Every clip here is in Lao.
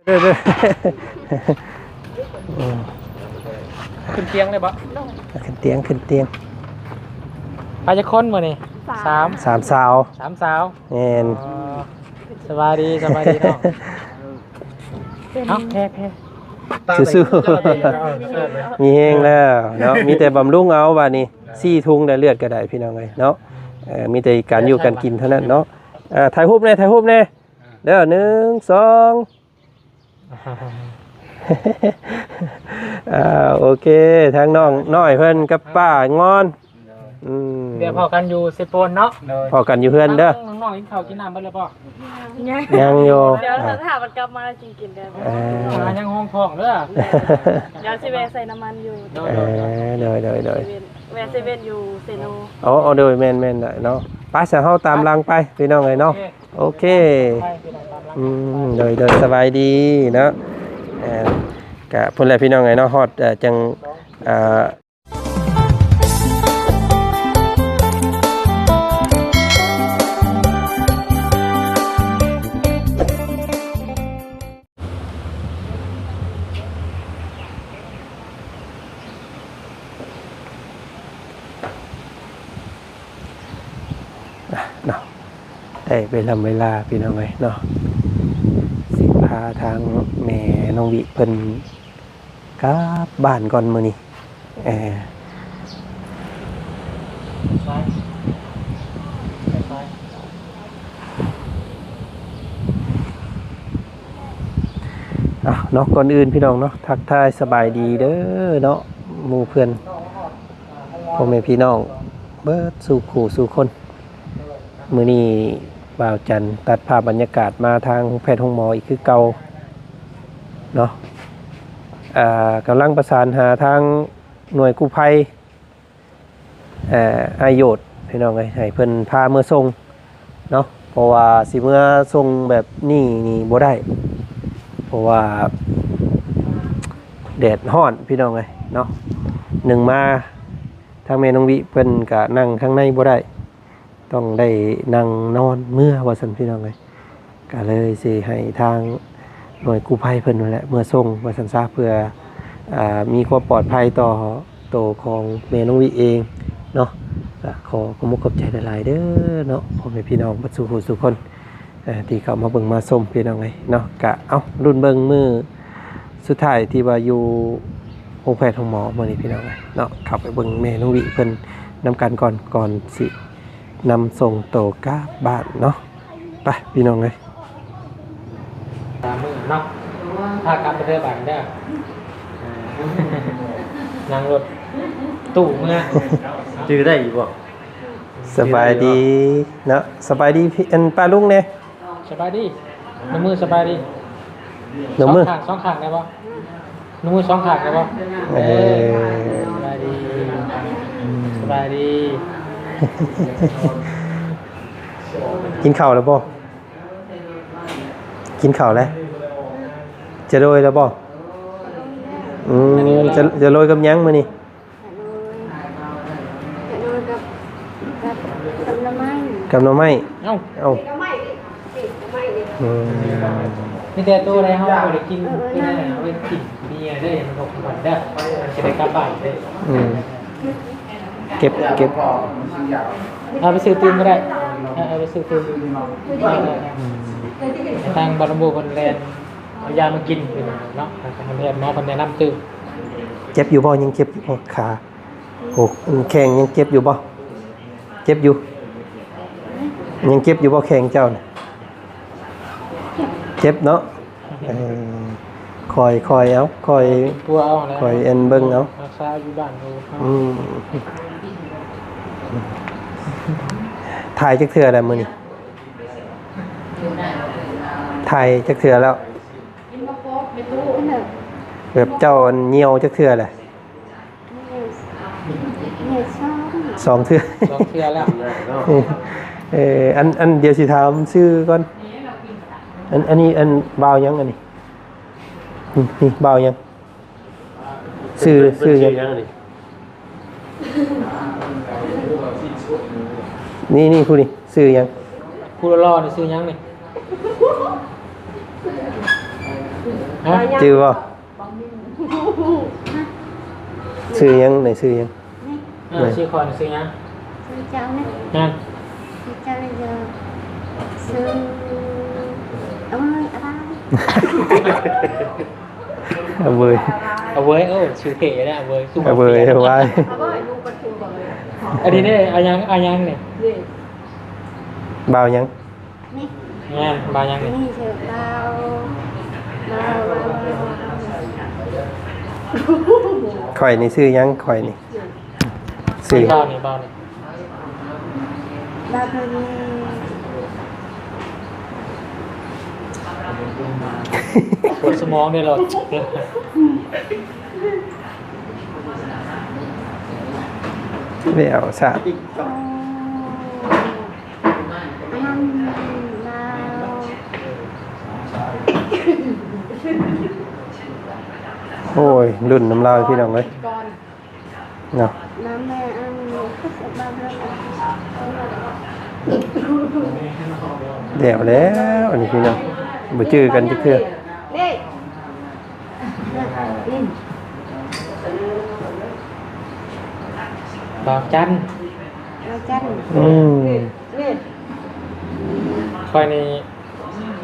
ເດີ ເດີ ອືມ ຂຶ້ນຕຽງເລີຍບໍ່? ຂຶ້ນຕຽງ ຂຶ້ນຕຽງ. ໄປຈັກຄົນມື້ນີ້? ສາມ ສາມ ສາມສາວ ສາມສາວ. ແມ່ນ. ອໍ ສະບາຍດີ ສະບາຍດີນ້ອງ. ເອົ້າ ແພ ແພ ສູ້ໆ ມີແຮງແລ້ວເນາະ ມີແຕ່ບຳລຸງເອົາບາດນີ້. ສີ່ທຸງໄດ້ ເລືອດກໍໄດ້ ພີ່ນ້ອງເອີຍເນາະ. ເອີ ມີແຕ່ການຢູ່ການກິນເທົ່ານັ້ນເນາະ. ອ່າ ຖ່າຍຮູບແດ່ ຖ່າຍຮູບແດ່ເດີ. ໜຶ່ງ ສອງ ອ່າ ໂອເຄ ທາງນ້ອງນ້ອຍເພິ່ນກັບປ້າງອນ. ອືມ ດຽວພໍ້ກັນຢູ່ເຊໂປນເນາະ. ໂດຍ ພໍ້ກັນຢູ່ເຮືອນເດີ. ນ້ອງໆ ກິນເຂົ້າກິນນ້ຳເບິດແລ້ວບໍ່? ຍັງ ຍັງຢູ່. ດຽວຖ້າມັນກັບມາຈຶ່ງກິນໄດ້. ເອີ ຍັງຫ້ອງທ້ອງເດີ. ດຽວຊິແວ່ໃສ່ນ້ຳມັນຢູ່. ໂດຍ ເອີ ໂດຍ ໂດຍ ໂດຍ ແວ່ເຊເວັ່ນຢູ່ເຊໂນ. ອໍ ໂດຍ ແມ່ນໆ ເນາະ. ໄປ ຊະ ເຮົາຕາມຫຼັງໄປ ພີ່ນ້ອງເອີຍເນາະ. ໂອເຄ ໂອເຄ ອືມ ໂດຍ ໂດຍ ສະບາຍດີເນາະ. ເອີ ກະພຸ້ນແຫຼະ ພີ່ນ້ອງເອີຍເນາະ ຮອດ ເອີ ຈັ່ງ ອ່າ ອ່ະເນາະ ໄດ້ເວລາ ເວລາ ພີ່ນ້ອງເອີຍເນາະ ຊິພາທາງແມ່ນ້ອງວິເພິ່ນກັບບ້ານກ່ອນມື້ນີ້. ເອີ ເອົາເນາະ ກ່ອນອື່ນ ພີ່ນ້ອງເນາະ ທັກທາຍສະບາຍດີເດີເນາະ ໝູ່ເພື່ອນ ພໍ່ແມ່ພີ່ນ້ອງເບິດສູ່ຄູ່ສູ່ຄົນ. ມື້ນີ້ບ່າວຈັນຕັດພາບບັນຍາກາດມາທາງໂຮງແພດໂຮງໝໍອີກຄືເກົ່າເນາະ. ເອີ ກຳລັງປະສານຫາທາງໜ່ວຍກູ້ໄພ ເອີ ອ້າຍໂຍດ ພີ່ນ້ອງເອີຍ ໃຫ້ເພິ່ນພາເມືອສົ່ງເນາະ ເພາະວ່າຊິເມືອສົ່ງແບບນີ້ນີ້ບໍ່ໄດ້ ເພາະວ່າແດດຮ້ອນ ພີ່ນ້ອງເອີຍເນາະ. ໜຶ່ງມາ ທາງແມ່ນ້ອງວິເພິ່ນກະນັ່ງທາງໃນບໍ່ໄດ້ ຕ້ອງໄດ້ນັ່ງນອນເມືອວ່າຊັ້ນ ພີ່ນ້ອງເອີຍ. ກະເລີຍຊິໃຫ້ທາງໜ່ວຍກູ້ໄພເພິ່ນນັ້ນແຫຼະເມືອສົ່ງວ່າຊັ້ນຊະ ເພື່ອ ອ່າ ມີຄວາມປອດໄພຕໍ່ໂຕຂອງແມ່ນ້ອງວິເອງເນາະ. ກະຂໍຂອບມຸກຂອບໃຈຫຼາຍໆເດີເນາະ ພໍ່ແມ່ພີ່ນ້ອງເບິດສູ່ຜູ້ສູ່ຄົນ ເອີ ທີ່ເຂົ້າມາເບິ່ງມາຊົມ ພີ່ນ້ອງເອີຍເນາະ. ກະ ເອົ້າ ລຸ້ນເບິ່ງມື້ສຸດທ້າຍທີ່ວ່າຢູ່ໂຮງແພດໂຮງໝໍມື້ນີ້ ພີ່ນ້ອງເອີຍເນາະ. ເຂົ້າໄປເບິ່ງແມ່ນ້ອງວິເພິ່ນນຳກັນກ່ອນ ກ່ອນຊິນຳສົ່ງໂຕກັບບ້ານເນາະ. ໄປ ພີ່ນ້ອງເອີຍ ສາມມື້ເນາະ ພາກັບໄປເດີບາດເດີ ນັ່ງລົດຕູ້ເມືອ ຈື່ໄດ້ຢູ່ບໍ່? ສະບາຍດີເນາະ ສະບາຍດີ ອັນ ປ້າລຸງແດ່. ສະບາຍດີ ນົບມືສະບາຍດີ ນົບມື ສອງຂ້າງ ສອງຂ້າງໄດ້ບໍ່? ນົບມືສອງຂ້າງໄດ້ບໍ່? ເອີ ເອີ ສະບາຍດີ ສະບາຍດີ. ກິນເຂົ້າແລ້ວບໍ່? ກິນເຂົ້າແລ້ວ. ຈະໂດຍແລ້ວບໍ່? ອືມ ຈະ ຈະໂດຍກັບຫຍັງມື້ນີ້? ຈະໂດຍ ຈະໂດຍກັບ ກັບ ກັບໜໍ່ໄມ້ ກັບໜໍ່ໄມ້. ເອົ້າ ເອົ້າ ອືມ ມີແຕ່ໂຕໃດເຮົາບໍ່ໄດ້ກິນ ເອີ ເອີ ເປັນຫຍັງ ເອົາໄວ້ກິນເບຍເດີ ມັນບໍ່ຄວນເດີ ມັນຈະໄດ້ກັບບ້ານເດີ. ອືມ ເກັບ ເກັບ ເອົາໄປຊື້ຕື່ມກໍໄດ້ ເອົາໄປຊື້ຕື່ມ. ອືມ ໃຫ້ທາງບາລຳໂບເພິ່ນແລ່ນເອົາຢາມາກິນເນາະ ໃຫ້ທາງແພດໝໍເພິ່ນແນະນຳຕື່ມ. ເຈັບຢູ່ບໍ່? ຍັງເຈັບຢູ່ບໍ່ຂາ? ໂອ້ ແຂ້ງຍັງເຈັບຢູ່ບໍ່? ເຈັບຢູ່ ຍັງເຈັບຢູ່ບໍ່ແຂ້ງເຈົ້ານະ? ເຈັບເນາະ. ເອີ ຄ່ອຍໆ ເອົາ ຄ່ອຍ ປົວເອົາຫັ້ນແຫຼະ ຄ່ອຍອັນເບິ່ງເອົາ ຮັກສາຢູ່ບ້ານເຮົາ. ອືມ ຖ່າຍຈັກເທື່ອແລ້ວມື້ນີ້? ຖ່າຍຈັກເທື່ອແລ້ວ? ແບບເຈົ້າອັນຍ່ຽວຈັກເທື່ອແລ້ວ? ສອງເທື່ອ ສອງເທື່ອແລ້ວ. ເອີ ອັນ ອັນ ດຽວຊິຖາມຊື່ກ່ອນ. ອັນ ອັນນີ້ ອັນ ບ່າວຫຍັງອັນນີ້? ນີ້ ບ່າວຫຍັງ? ຊື່ ຊື່ຫຍັງ? ນີ້ ນີ້ ຜູ້ນີ້ຊື່ຫຍັງ? ຜູ້ຫຼໍ່ໆ ນີ້ຊື່ຫຍັງນີ້? ຈື່ບໍ່? ຊື່ຫຍັງ? ໃນຊື່ຫຍັງ? ນີ້ ເອີ ຊື່ຂ້ອຍຊື່ຫຍັງ? ຊື່ເຈົ້ານີ້ ນັ້ນ ຊື່ເຈົ້ານີ້ເດີ ຊື່ ເອີຍ ອາວາຍ ອາເວີຍ ອາເວີຍ ໂອ້ ຊື່ເທ່ແລ້ວ ອາເວີຍ ຄື ອາເວີຍ ອາວາຍ ອັນນີ້ເດ້ ອາຫຍັງ ອາຫຍັງນີ້? ບ່າວຫຍັງ? ນີ້ ແມ່ນ ບ່າວຫຍັງນີ້? ນີ້ຊື່ບ່າວ ບ່າວ ບ່າວ ບ່າວ ຂ້ອຍນີ້ຊື່ຫຍັງ? ຂ້ອຍນີ້ ຊື່ ບ່າວນີ້ ບ່າວນີ້ ບ່າວໂທນີ້ ປວດສະໝອງເດ້ລະ ແລ້ວຊະ. ໂອ້ຍ ລຸ້ນນຳລາວພີ່ນ້ອງເອີຍ ເນາະ ແລ້ວແລ້ວ ອັນນີ້ພີ່ນ້ອງ ບໍ່ຈື່ກັນຈັກເທື່ອ. ບ່າວຈັນ ບ່າວຈັນ ອືມ ຂ້ອຍນີ້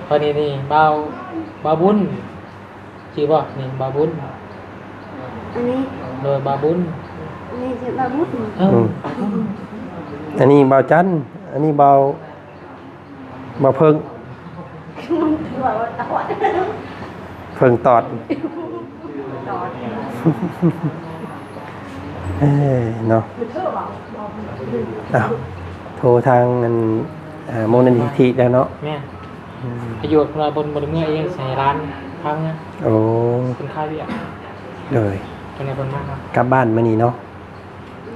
ຂ້ອຍນີ້ ນີ້ ບ່າວ ບ່າວບຸນ ຊື່ບໍ່? ນີ້ ບ່າວບຸນ ອັນນີ້ ໂດຍ ບ່າວບຸນ ອັນນີ້ຊື່ບ່າວບຸນ ເອີ ອືມ ບ່າວບຸນ ອັນນີ້ບ່າວຈັນ ອັນນີ້ບ່າວ ບໍ່ເພິ່ງ ເພິ່ງຕອດ ເອີ ເນາະ ອ້າວ ໂທທາງອັນ ອ່າ ມູນນິທິແລ້ວເນາະ ແມ່ນ ອືມ ພະໂຍດວ່າເພິ່ນບໍ່ໄດ້ເມືອເອງ ໃຫ້ຫຼານພາເມືອ ໂອ້ ເພິ່ນຄາວຽກ ໂດຍ ຈັ່ງໃດເພິ່ນມາເນາະ ກັບບ້ານມື້ນີ້ເນາະ.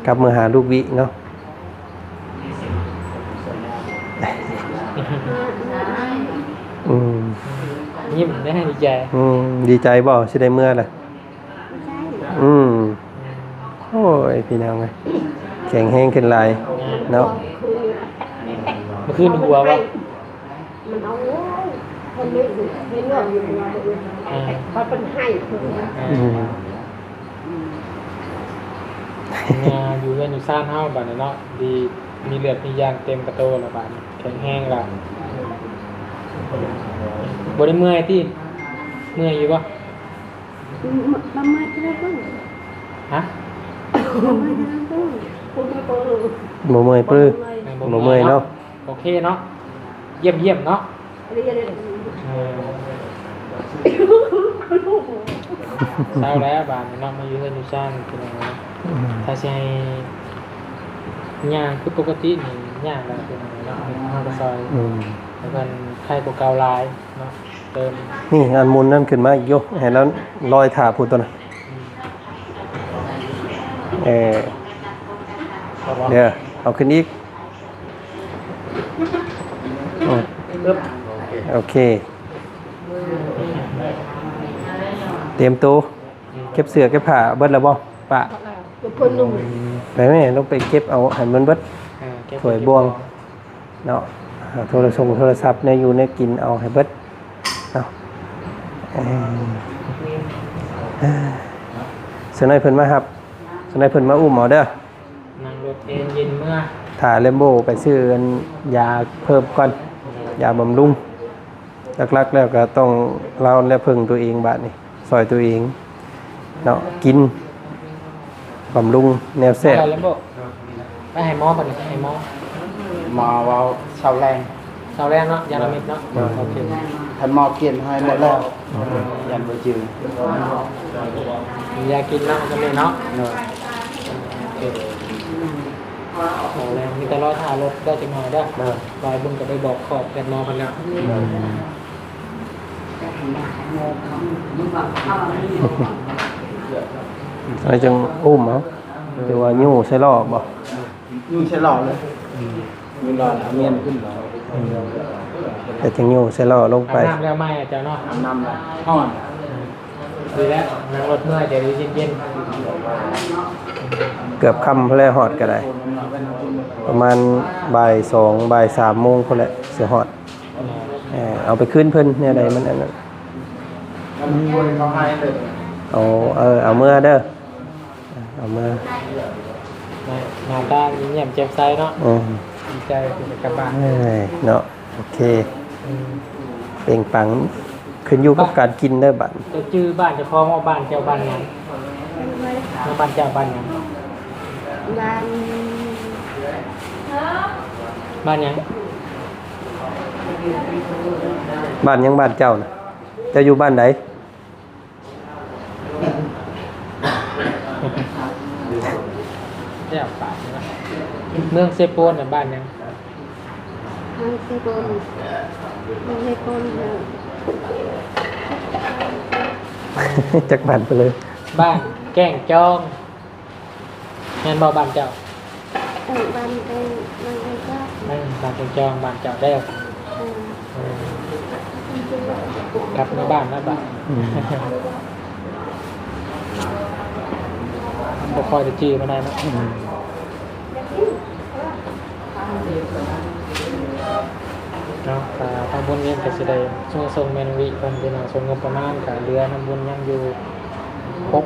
ກັບມາຫາລູກວິເນາະ ອືມ ຍິ້ມໄດ້ ດີໃຈ ອືມ ດີໃຈບໍ່ ຊິໄດ້ເມືອລະ ອືມ ໂອ້ຍ ພີ່ນ້ອງເອີຍ ແຂງແຮງຂຶ້ນຫຼາຍເນາະ ມື້ຄືນຫົວບໍ່? ມັນເອົາ ໂອ້ຍ ເພິ່ນເຮັດ ເຮັດເລື່ອງຢູ່ ເອີ ເພິ່ນໃຫ້ເພິ່ນ ອືມ ເມື່ອຢູ່ເຮືອນຢູ່ຊານເຮົາບາດນີ້ເນາະ ດີ ມີເລືອດມີຢາງເຕັມກະໂຕແລ້ວບາດນີ້ ແຂງແຮງແລ້ວ ບໍ່ໄດ້ເມື່ອຍຕິ? ເມື່ອຍຢູ່ບໍ່? ບໍ່ເມື່ອຍເປີ. ຮະ? ບໍ່ເມື່ອຍເປີ. ບໍ່ເມື່ອຍເນາະ. ໂອເຄເນາະ ຢ້ຽມໆເນາະ ເອີ ເຊົາແລ້ວບາດນີ້ເນາະ ມາຢູ່ເຮືອນຢູ່ຊານ ອືມ ຖ້າຊິໃຫ້ຍ່າງຄືປົກກະຕິນີ້ຍາກແລ້ວ ເປັນຫຍັງເນາະ ເຮົາກໍຊ່ອຍ ອືມ ໃຫ້ເພິ່ນໄຄກວ່າເກົ່າຫຼາຍເນາະ ເຕີມ ນີ້ອັນໝຸນນັ້ນຂຶ້ນມາອີກຢູ່ ໃຫ້ລະລອຍຖ້າພຸ້ນຕົວນະ ອືມ ເອີ ເດີ ເອົາຂຶ້ນອີກ. ອືມ ໂອເຄ ຕຽມໂຕ ເກັບເສື້ອເກັບຜ້າເບິດແລ້ວບໍ່ ປ້າ? ໄປແມ່ ລົງໄປເກັບເອົາໃຫ້ມັນເບິດ ເອີ ເກັບຖ້ວຍບ່ວງເນາະ ເອົາໂທລະຊົງໂທລະສັບ ແນວຢູ່ແນວກິນເອົາໃຫ້ເບິດເນາະ ເອີ ສະໜ້ອຍເພິ່ນມາຮັບ ສະໜ້ອຍເພິ່ນມາອຸ້ມເອົາເດີ. ນັ່ງລົດເອນເຢັນເມືອ ຖ້າແລມໂບໄປຊື້ອັນຢາເພີ່ມກ່ອນ ຢາບຳລຸງ ຫຼັກໆແລ້ວກໍຕ້ອງລາວແຫຼະເພິ່ງຕົວເອງບາດນີ້ ຊ່ອຍຕົວເອງເນາະ ກິນບຳລຸງແນວແຊບ ໄປແລ້ວແລມໂບ ໄປໃຫ້ໝໍ ບັດນີ້ໄປໃຫ້ໝໍ ໝໍເວົ້າເຊົ້າແລງ ເຊົ້າແລງເນາະ ຢາລະເມັດເນາະ ໂອເຄ ຄັນໝໍປ່ຽນໃຫ້ໝົດແລ້ວ ຢ້ານບໍ່ຈື່ ຢາກິນເນາະ ຈຳເປັນເນາະ ໂດຍ ໂອເຄ ເອົາແລ້ວ ມີແຕ່ລໍຖ້າລົດໄດ້ຈັກໜ່ອຍເດີ ໂດຍ ບ່າວບຸນກໍໄດ້ບອກຂອບແບບໝໍເພິ່ນແລ້ວ ອືມ ຈັ່ງອຸ້ມເອົາ ຫຼືວ່າຍູ້ໃສ່ລໍ້ບໍ່? ຍູ້ໃສ່ລໍ້ເລີຍ ອືມ ມີລໍ້ແລ້ວເອົາມຽນຂຶ້ນ ອືມ ແລ້ວຈຶ່ງຍູ້ໃສ່ລໍ້ລົງໄປ ອາບນ້ຳແລ້ວໃໝ່ ອາຈານເນາະ ອາບນ້ຳແລ້ວ ຮ້ອນ ດີແລ້ວ ນັ່ງລົດເມື່ອຍ ໃຈເຢັນໆ ເກືອບຄ່ຳພຸ້ນແຫຼະ ຮອດກໍໄດ້ ປະມານບ່າຍສອງ ບ່າຍສາມໂມງພຸ້ນແຫຼະ ຊິຮອດ ເອີ ເອົາໄປຄືນເພິ່ນ ແນວໃດມັນອັນນັ້ນ ໂອ້ ເອີ ເອົາເມືອເດີ ເອົາເມືອ. ໜ້າ ໜ້າຕາຍິ້ມແຍ້ມແຈ່ມໃສເນາະ. ອືມ ດີໃຈທີ່ໄດ້ກັບບ້ານ. ເອີ ເນາະ ໂອເຄ. ອືມ ເປັງປັງ ຂຶ້ນຢູ່ກັບການກິນເດີບາດ. ເຈົ້າຈື່ບ້ານເຈົ້າຂອງວ່າ ບ້ານເຈົ້າບ້ານຫຍັງ? ແມ່ນ ບ້ານເຈົ້າບ້ານຫຍັງ? ບ້ານ ບ້ານຫຍັງ? ບ້ານຫຍັງບ້ານເຈົ້ານະ? ເຈົ້າຢູ່ບ້ານໃດ? ແລ້ວປາກເນາະ. ເມືອງເຊໂປນນະ ບ້ານຫຍັງ? ເມືອງເຊໂປນ ເມືອງເຊໂປນ ຈັກບ້ານໄປເລີຍ. ບ້ານແກ້ງຈອງ. ແມ່ນບໍ່ບ້ານເຈົ້າ? ເອີ ບ້ານເປັນ ບ້ານເປັນເຈົ້າ. ເອີ ບ້ານເປັນຈອງ ບ້ານເຈົ້າເດີ. ເອີ ເອີ ກັບມາບ້ານແລ້ວບາດ. ອືມ ບໍ່ຄ່ອຍໄດ້ຈື່ມາໄດ້ເນາະ. ອືມ ເນາະ ກະທາງບຸນເອງກະຊິໄດ້ສົ່ງ ສົ່ງແມ່ນ້ອງວິເພິ່ນ ພີ່ນ້ອງ ສ່ວນງົບປະມານກະເຫຼືອນຳບຸນຍັງຢູ່ຫົກ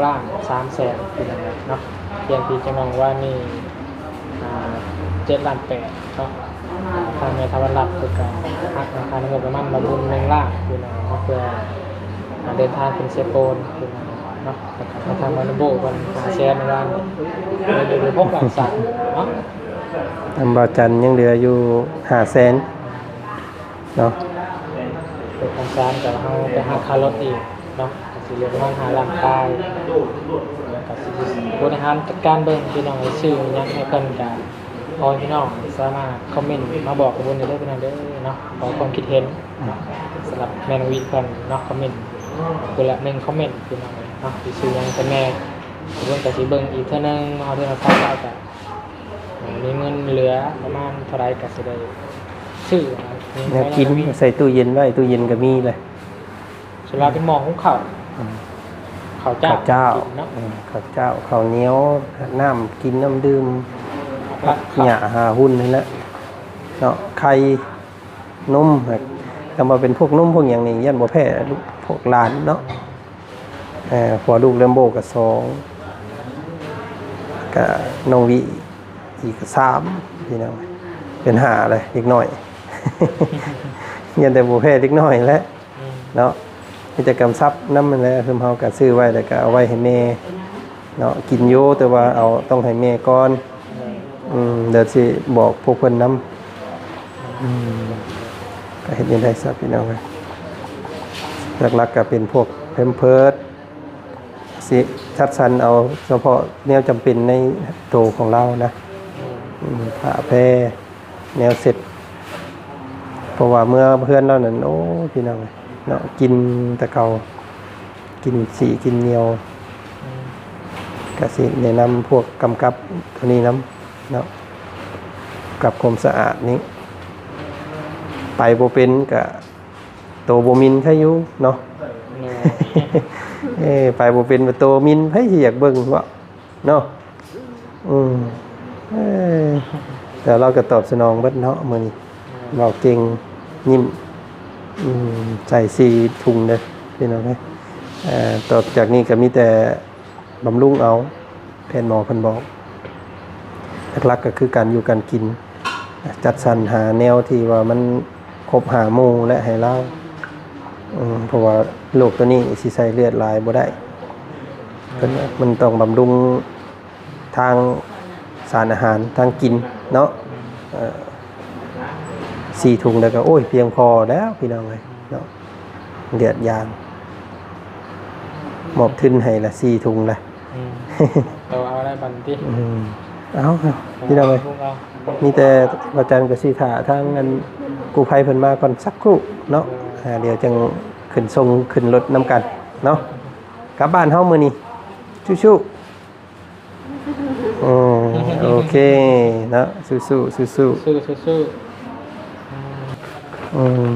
ລ້ານສາມແສນ ພີ່ນ້ອງເນາະ. ພຽງທີ່ຈະມອງວ່ານີ້ ອ່າ ເຈັດລ້ານແປດເນາະ. ອ່າ ທາງແມ່ທາວະລັດເພິ່ນກະຫັກນຳຄ່າງົບປະມານມາບຸນໜຶ່ງລ້ານ ພີ່ນ້ອງເນາະ ເພື່ອ ອ່າ ເດີນທາງຂຶ້ນເຊໂປນ ພີ່ນ້ອງເນາະ. ແລ້ວກະທາງມາໂນໂບເພິ່ນຫ້າແສນ ໃນວານນີ້ ເຫຼືອຢູ່ຫົກລ້ານສາມເນາະ. ນຳບ່າວຈັນຍັງເຫຼືອຢູ່ຫ້າແສນເນາະ. ເປັນພັນສາມ ກໍເຮົາໄປຫັກຄ່າລົດອີກເນາະ ກໍຊິເຫຼືອປະມານຫ້າລ້ານປາຍ. ກໍຊິບໍລິຫານຈັດການເບິ່ງ ພີ່ນ້ອງ ຊິຊື້ຫຍັງໃຫ້ເພິ່ນ ກໍຂໍໃຫ້ພີ່ນ້ອງສາມາດຄອມເມັນມາບອກກັບບຸນໄດ້ເດີ ພີ່ນ້ອງເດີເນາະ ຂໍຄວາມຄິດເຫັນເນາະ. ສຳລັບແມ່ນ້ອງວິເພິ່ນເນາະ ຄອມເມັນຜູ້ລະໜຶ່ງຄອມເມັນ ພີ່ນ້ອງເອີຍເນາະ ຊິຊື້ຫຍັງກັນແດ່ ບຸນກໍຊິເບິ່ງອີກເທື່ອໜຶ່ງເນາະ. ໂທລະສັບລາວກໍ ອ່າ ມີເງິນເຫຼືອປະມານເທົ່າໃດກໍຊິໄດ້ຊື້ແນວກິນ ໃສ່ຕູ້ເຢັນໄວ້ ຕູ້ເຢັນກໍມີແຫຼະ. ສ່ວນຫຼາຍເປັນໝໍ້ຫຸງເຂົ້າ ອືມ ເຂົ້າເຈົ້າ ເຂົ້າເຈົ້າ ເນາະ ອືມ ເຂົ້າເຈົ້າ ເຂົ້າໜຽວ ນ້ຳກິນ ນ້ຳດື່ມ ຜັກຫຍ້າຫາຫຸ່ນນີ້ແຫຼະເນາະ ໄຂ່ ນົມ. ຄຳວ່າເປັນພວກນົມພວກຫຍັງນີ້ ຢ້ານບໍ່ແພ້ພວກຫຼານເນາະ. ເອີ ເພາະວ່າລູກແລມໂບກໍສອງ ກະນ້ອງວິອີກກໍສາມ ພີ່ນ້ອງ ເປັນຫ້າແລ້ວ ເດັກນ້ອຍ ຢ້ານແຕ່ບໍ່ແພ້ເດັກນ້ອຍແຫຼະ ອືມ ເນາະ. ມີແຕ່ກຳຊັບນຳຫັ້ນແຫຼະ ຄືເຮົາກໍຊື້ໄວ້ ແລ້ວກໍເອົາໄວ້ໃຫ້ແມ່ເນາະ ກິນຢູ່ ແຕ່ວ່າເອົາ ຕ້ອງໃຫ້ແມ່ກ່ອນ. ອືມ ດຽວຊິບອກພວກເພິ່ນນຳ. ອືມ ກໍເຮັດແນວໃດຊະ ພີ່ນ້ອງເອີຍ ຫຼັກໆກໍເປັນພວກແພມເພີດ ຊິຈັດສັນເອົາສະເພາະແນວຈຳເປັນໃນໂຕຂອງລາວນະ. ອືມ ຜ້າແພ ແນວເຊັດ ເພາະວ່າເມື່ອເຮືອນລາວນັ້ນ ໂອ້ ພີ່ນ້ອງເອີຍເນາະ ກິ່ນແຕ່ເກົ່າ ກິ່ນສີ ກິ່ນໜຽວ. ອືມ ກະຊິແນະນຳພວກກຳກັບໂຕນີ້ນຳເນາະ ກັບຄວາມສະອາດນີ້ ໄປບໍ່ເປັນກະໂຕບໍ່ໝິ່ນໃຄຢູ່ເນາະ. ໂດຍ ເອີ ໄປບໍ່ເປັນ ໂຕໝິ່ນ ໃຜຊິຢາກເບິ່ງເນາະ ເນາະ. ອືມ ເອີ ແຕ່ລາວກໍຕອບສະໜອງເບິດເນາະມື້ນີ້ ເວົ້າເກັ່ງ ຍິ້ມ ອືມ ໃສ່ສີ່ຖົງເດີພີ່ນ້ອງເອີຍ. ເອີ ຕໍ່ຈາກນີ້ກໍມີແຕ່ບຳລຸງເອົາ ແພດໝໍເພິ່ນບອກ ຫຼັກໆກໍຄືການຢູ່ການກິນ ຈັດສັນຫາແນວທີ່ວ່າມັນຄົບຫ້າໝູ່ແລະໃຫ້ລາວ ເພາະວ່າໂລກໂຕນີ້ຊິໃສ່ເລືອດຫຼາຍບໍ່ໄດ້ ເພິ່ນວ່າມັນຕ້ອງບຳລຸງ ທາງສານອາຫານ ທາງກິນເນາະ. ເອີ ສີ່ຖົງແລ້ວກໍ ໂອ້ຍ ພຽງພໍແລ້ວພີ່ນ້ອງເອີຍເນາະ ເລືອດຢາງ ມອບທຶນໃຫ້ລະສີ່ຖົງລະ. ອືມ ໂຕເອົາໄດ້ບັດນີ້ຕິ. ອືມ ເອົາ ເອົາ ພີ່ນ້ອງເອີຍ ມີແຕ່ວ່າຈັນກໍຊິຖ້າທາງອັນກູ້ໄພເພິ່ນມາກ່ອນສັກຄູ່ເນາະ. ເອີ ອ່າ ດຽວຈັ່ງຂຶ້ນສົ່ງຂຶ້ນລົດນຳກັນເນາະ ກັບບ້ານເຮົາມື້ນີ້ ສູ້ໆ. ອືມ ໂອເຄເນາະ ສູ້ໆ ສູ້ໆ ສູ້ໆ ສູ້ໆ. ອືມ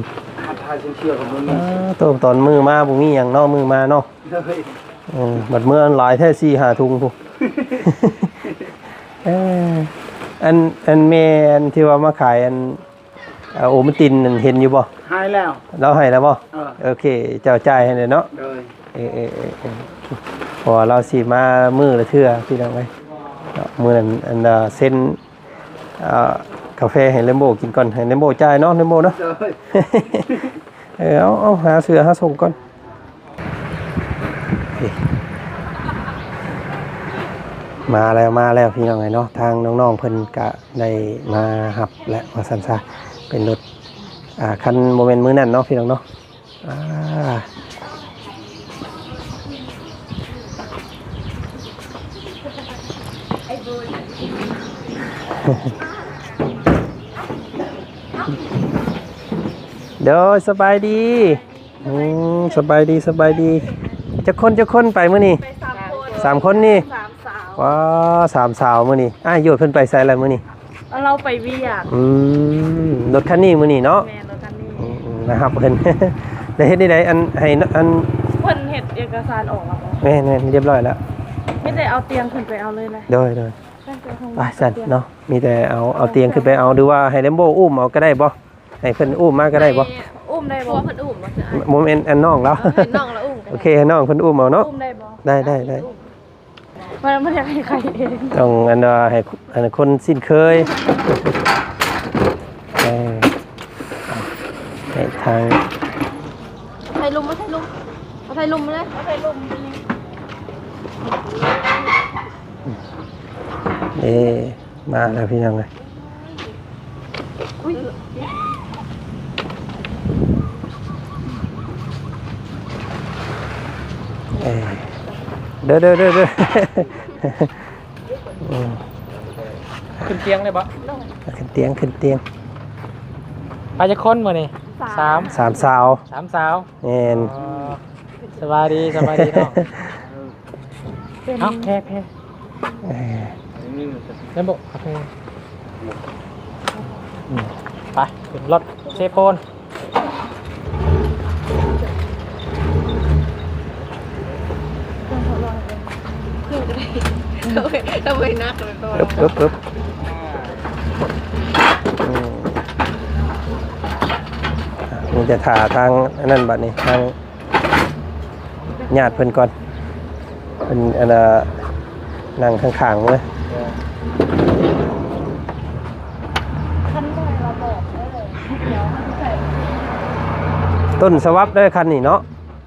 ອືມ ອາ ໂຕ ຕອນມື້ມາບໍ່ມີຫຍັງເນາະ ມື້ມາເນາະ. ໂດຍ ເອີ ບັດເມື່ອຫຼາຍແທ້ ສີ່ຫ້າຖົງພຸ້ນ. ເອີ ອັນ ອັນແມ່ອັນທີ່ວ່າມາຂາຍອັນ ເອີ ໂອວັນຕິນນັ້ນເຫັນຢູ່ບໍ່? ໃຫ້ແລ້ວ ລາວໃຫ້ແລ້ວບໍ່? ເອີ ໂອເຄ ເຈົ້າຈ່າຍໃຫ້ແລ້ວເນາະ. ໂດຍ ເອີໆ ເພາະວ່າລາວຊິມາມື້ລະເທື່ອພີ່ນ້ອງເອີຍເນາະ. ມື້ນັ້ນອັນເຊັນ ອ່າ ກາແຟໃຫ້ແຣມໂບກິນກ່ອນ ໃຫ້ແຣມໂບຈ່າຍເນາະ ແຣມໂບເນາະ. ໂດຍ ເອີ ເອົາ ເອົາ ຫາເສື້ອຫາສົ່ງກ່ອນ. ມາແລ້ວ ມາແລ້ວພີ່ນ້ອງເອີຍເນາະ. ທາງນ້ອງໆເພິ່ນກະໄດ້ມາຮັບແລ້ວວ່າຊັ້ນຊະ ເປັນລົດ ອ່າ ຄັນບໍ່ແມ່ນມື້ນັ້ນເນາະພີ່ນ້ອງເນາະ. ອ່າ ໂດຍ ສະບາຍດີ. ອືມ ສະບາຍດີ ສະບາຍດີ. ຈັກຄົນ ຈັກຄົນໄປມື້ນີ້? ໄປສາມຄົນ ສາມຄົນນີ້. ສາມສາວ ວ້າ ສາມສາວມື້ນີ້. ອ້າຍໂຍດເພິ່ນໄປໃສລະມື້ນີ້? ລາວໄປວຽກ. ອືມ ລົດຄັນນີ້ມື້ນີ້ເນາະ? ແມ່ນ ລົດຄັນນີ້. ອືມໆ ມາຮັບເພິ່ນ ແລ້ວເຮັດແນວໃດ? ອັນ ໃຫ້ ອັນ ເພິ່ນເຮັດເອກະສານອອກແລ້ວບໍ່? ແມ່ນໆ ຮຽບຮ້ອຍແລ້ວ. ມີແຕ່ເອົາຕຽງຂຶ້ນໄປເອົາເລີຍແຫຼະ. ໂດຍໆ ໄປຊັ້ນເນາະ. ມີແຕ່ເອົາ ເອົາຕຽງຂຶ້ນໄປເອົາ ຫຼືວ່າໃຫ້ແຣມໂບອຸ້ມເອົາກະໄດ້ບໍ່? ໃຫ້ເພິ່ນອຸ້ມມາກະໄດ້ບໍ່? ອຸ້ມໄດ້ບໍ່? ເພິ່ນອຸ້ມບໍ່? ບໍ່ແມ່ນ ອັນນ້ອງລາວ. ເອີ ເພິ່ນອຸ້ມ ໂອເຄ ໃຫ້ນ້ອງເພິ່ນອຸ້ມເອົາເນາະ. ໄດ້ບໍ່? ໄດ້ ໄດ້ ໄດ້. ມັນ ມັນຢາກໃຫ້ໄຂ່ເອງ. ຕ້ອງອັນວ່າໃຫ້ ອັນຄົນຊິນເຄີຍ. ເອີ ໃຫ້ທາງ ເອົາໄຟລຸ່ມ ເອົາໄຟລຸ່ມ ເອົາໄຟລຸ່ມມາເລີຍ ເອົາໄຟລຸ່ມ. ເອີ ມາແລ້ວພີ່ນ້ອງເອີຍ. ອຸ້ຍ ເອີ ເດີ ເດີ ເດີ ເດີ. ອືມ ຂຶ້ນຕຽງໄດ້ບໍ່? ຂຶ້ນຕຽງ ຂຶ້ນຕຽງ. ໄປຈັກຄົນມື້ນີ້? ສາມ ສາມ ສາມສາວ ສາມສາວ. ແມ່ນ. ອໍ ສະບາຍດີ ສະບາຍດີນ້ອງ. ເອົາ ແພ ແພ ເອີ ແລ້ວບໍ່ ໂອເຄ ໄປ ຂຶ້ນລົດເຊໂປນ. ເອີບ ເອີບ ເອີບ ອືມ ມີແຕ່ຖ້າທາງອັນນັ້ນບັດນີ້ ທາງ ຍາດເພິ່ນກ່ອນ ເພິ່ນອັນນ່າ ນັ່ງຂ້າງໆເລີຍ. ຄັນເມື່ອຍລະບອກເດີ ເດີ ຕົ້ນສະບັບເດີຄັນນີ້ເນາະ.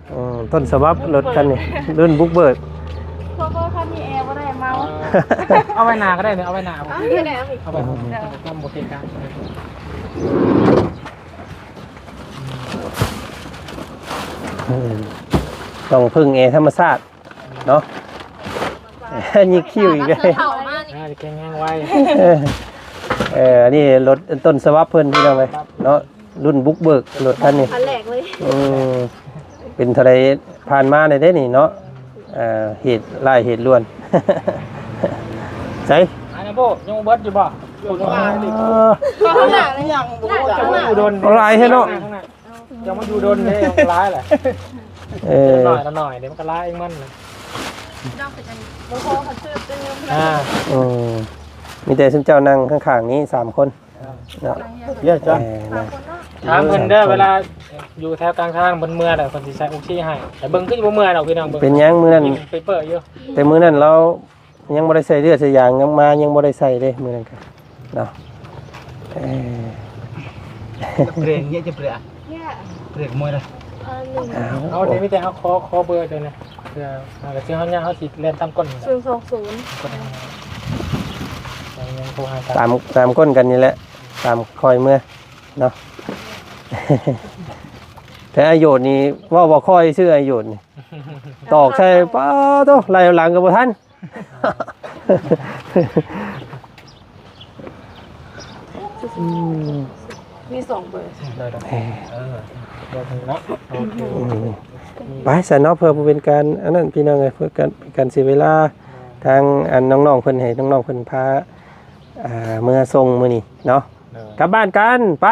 ເອີ ຕົ້ນສະບັບລົດຄັນນີ້ ລຸ້ນບຸກເບີກ. ເພາະວ່າຄັນນີ້ແອບໍ່ໄດ້ເມົາ. ເອົາໄວ້ໜ້າກະໄດ້ເນາະ ເອົາໄວ້ໜ້າ ເອົາໄວ້ ເອົາໄວ້ ເອົາໄວ້ ເອົາໄວ້ ເອົາໄວ້ ເອົາໄວ້ ເອົາໄວ້ ເອົາໄວ້ ເອົາໄວ້. ອືມ ຕ້ອງເພິ່ງແອທຳມະຊາດເນາະ. ຍິກຄິ້ວອີກແລ້ວ ເຖົ້າມານີ້ ອ່າ ແຂງແຮງໄວ. ເອີ ອັນນີ້ລົດຕົ້ນສະບັບເພິ່ນພີ່ນ້ອງເອີຍເນາະ ລຸ້ນບຸກເບີກລົດຄັນນີ້ ຄັນແລກເລີຍ. ອືມ ເປັນເທົ່າໃດຜ່ານມາແດ່ເດ້ນີ້ເນາະ. ເອີ ເຫດຮ້າຍເຫດລ້ວນ ໃສ ອັນນັ້ນໂບ ຍັງບໍ່ເບິດຢູ່ບໍ່? ເອີ ຂ້າງໜ້ານີ້ຍັງບໍ່ ຈະມາຢູ່ດົນ ຫຼາຍແທ້ເນາະ. ຈະມາຢູ່ດົນເດ້ ມັນກະຫຼາຍແຫຼະ. ເອີ ໜ້ອຍລະໜ້ອຍເດ້ ມັນກະຫຼາຍເອງມັນ. ບໍ່ພໍຄັນຊື້ຕື່ມ ອ່າ ເອີ ມີແຕ່ຊຸມເຈົ້ານັ່ງຂ້າງໆນີ້ສາມຄົນ. ເນາະ ເອີ ເຈົ້າ ເອີ ຖາມເພິ່ນເດີ ເວລາຢູ່ແຖວກາງທາງເພິ່ນເມື່ອຍແລ້ວ ເພິ່ນຊິໃສ່ອົກຊີໃຫ້ ແຕ່ເບິ່ງຄືຊິບໍ່ເມື່ອຍດອກພີ່ນ້ອງ. ເບິ່ງ ເປັນຫຍັງມື້ນັ້ນ ເປັນເປີຢູ່ ແຕ່ມື້ນັ້ນລາວຍັງບໍ່ໄດ້ໃສ່ເລືອດໃສ່ຢາງ ຍັງມາຍັງບໍ່ໄດ້ໃສ່ເດ້ມື້ນັ້ນກະເນາະ. ເອີ ເບຣກເຍ ຈະເບຣກ ເບຣກມວຍລະ. ເອົາ ເອົາ ດຽວມີແຕ່ເຮົາຂໍ ຂໍເບີເຈົ້າແດ່ ເພື່ອ ເຮົາຊິແລ່ນຕາມກົ້ນ ສູນສອງສູນ ຕາມ ຕາມກົ້ນກັນນີ້ແຫຼະ ຕາມຄ່ອຍເມືອເນາະ. ແຕ່ອາໂຍດນີ້ເວົ້າບໍ່ຄ່ອຍຊື່ ອາໂຍດນີ້ ຕອກໃສ່ ປາໂທ້ ໄລ່ຫຼັງກະບໍ່ທັນ. ອືມ ມີສອງເບີ ເອີ ເອີ ເບີໜຶ່ງເນາະ. ໂອເຄ ອືມ ໄປຊັ້ນເນາະ ເພື່ອບໍ່ເປັນການອັນນັ້ນພີ່ນ້ອງເອີຍ ເພື່ອການ ເປັນການເສຍເວລາ. ທາງອັນນ້ອງໆເພິ່ນ ໃຫ້ນ້ອງໆເພິ່ນພາ ອ່າ ເມືອສົ່ງມື້ນີ້ເນາະ. ເອີ ກັບບ້ານກັນ ໄປ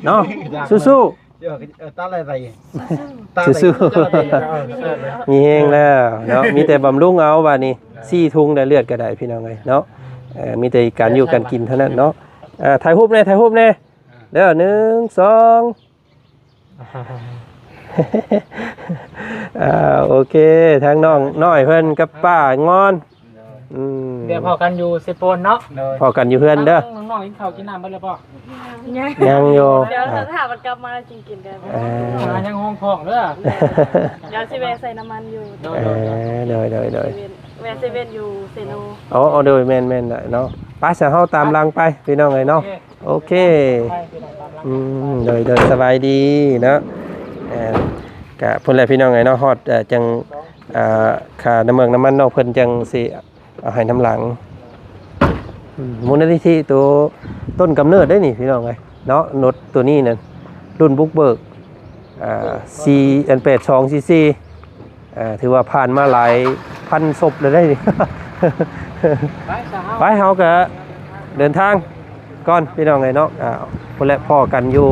ເນາະ ສູ້ໆ. ເອີ ຕາໄລໄລ ສູ້ໆ ມີແຮງແລ້ວເນາະ. ມີແຕ່ບຳລຸງເອົາບາດນີ້ ສີ່ທຸງໄດ້ ເລືອດກະໄດ້ພີ່ນ້ອງເອີຍເນາະ. ເອີ ມີແຕ່ການຢູ່ການກິນເທົ່ານັ້ນເນາະ. ເອີ ຖ່າຍຮູບແດ່ ຖ່າຍຮູບແດ່ເດີ ໜຶ່ງ ສອງ. ອ່າ ໂອເຄ ທາງນ້ອງນ້ອຍເພິ່ນກັບປ້າງອນ ໂດຍ ອືມ ດຽວພໍ້ກັນຢູ່ເຊໂປນເນາະ ໂດຍ ພໍ້ກັນຢູ່ເຮືອນເດີ ນ້ອງໆ ກິນເຂົ້າກິນນ້ຳເບິດແລ້ວບໍ່? ຍັງ ຍັງຢູ່ ດຽວຖ້າມັນກັບມາຈຶ່ງກິນກັນ ອ່າ ຍັງຫ້ອງທ້ອງເດີ ດຽວຊິແວ່ໃສ່ນ້ຳມັນຢູ່ ໂດຍ ເອີ ໂດຍ ໂດຍ ໂດຍ ຊິແວ່ ແວ່ເຊເວັ່ນຢູ່ເຊໂນ ອໍ ໂດຍ ແມ່ນໆ ເນາະ ໄປຊະ ເຮົາຕາມຫຼັງໄປ ພີ່ນ້ອງເອີຍເນາະ ໂອເຄ ໂອເຄ ໄປພີ່ນ້ອງຕາມຫຼັງ ອືມ ໂດຍ ໂດຍ ສະບາຍດີເນາະ ເອີ ກະພຸ້ນແຫຼະພີ່ນ້ອງເອີຍເນາະ ຮອດ ເອີ ຈັ່ງ ອ່າ ຄ່ານ້ຳເມືອກນ້ຳມັນເນາະ ເພິ່ນຈັ່ງຊິເອົາໃຫ້ນຳຫຼັງ ອືມ ມູນນິທິໂຕຕົ້ນກຳເນີດເດ້ນີ້ພີ່ນ້ອງເອີຍເນາະ ລົດໂຕນີ້ນັ້ນ ລຸ້ນບຸກເບີກ ອ່າ ສີ່ ອັນ ແປດສອງສີ່ສີ່ ອ່າ ຖືວ່າຜ່ານມາຫຼາຍພັນສົບແລ້ວເດ້ ໄປຊະເຮົາ ໄປ ເຮົາກະເດີນທາງກ່ອນພີ່ນ້ອງເອີຍເນາະ ອ່າ ພຸ້ນແຫຼະ ພໍ້ກັນຢູ່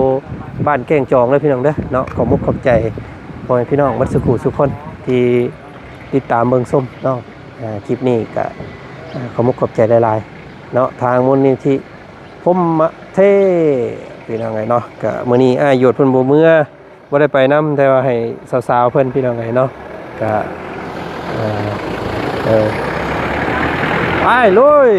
ບ້ານແກ້ງຈອງເດີພີ່ນ້ອງເດີເນາະ ຂອບມຸກຂອບໃຈພໍ່ແມ່ພີ່ນ້ອງເບິດສູ່ຜູ້ສູ່ຄົນທີ່ຕິດຕາມເບິ່ງຊົມເນາະ ອ່າ ຄລິບນີ້ກະ ອ່າ ຂອບມຸກຂອບໃຈຫຼາຍໆເນາະ ທາງມູນນິທິພົມມະເທ ພີ່ນ້ອງເອີຍເນາະ ກະມື້ນີ້ອ້າຍຢວດເພິ່ນບໍ່ເມືອ ບໍ່ໄດ້ໄປນຳ ແຕ່ວ່າໃຫ້ສາວໆເພິ່ນ ພີ່ນ້ອງເອີຍເນາະ ກະ ເອີ ເອີ ໄປລຸຍ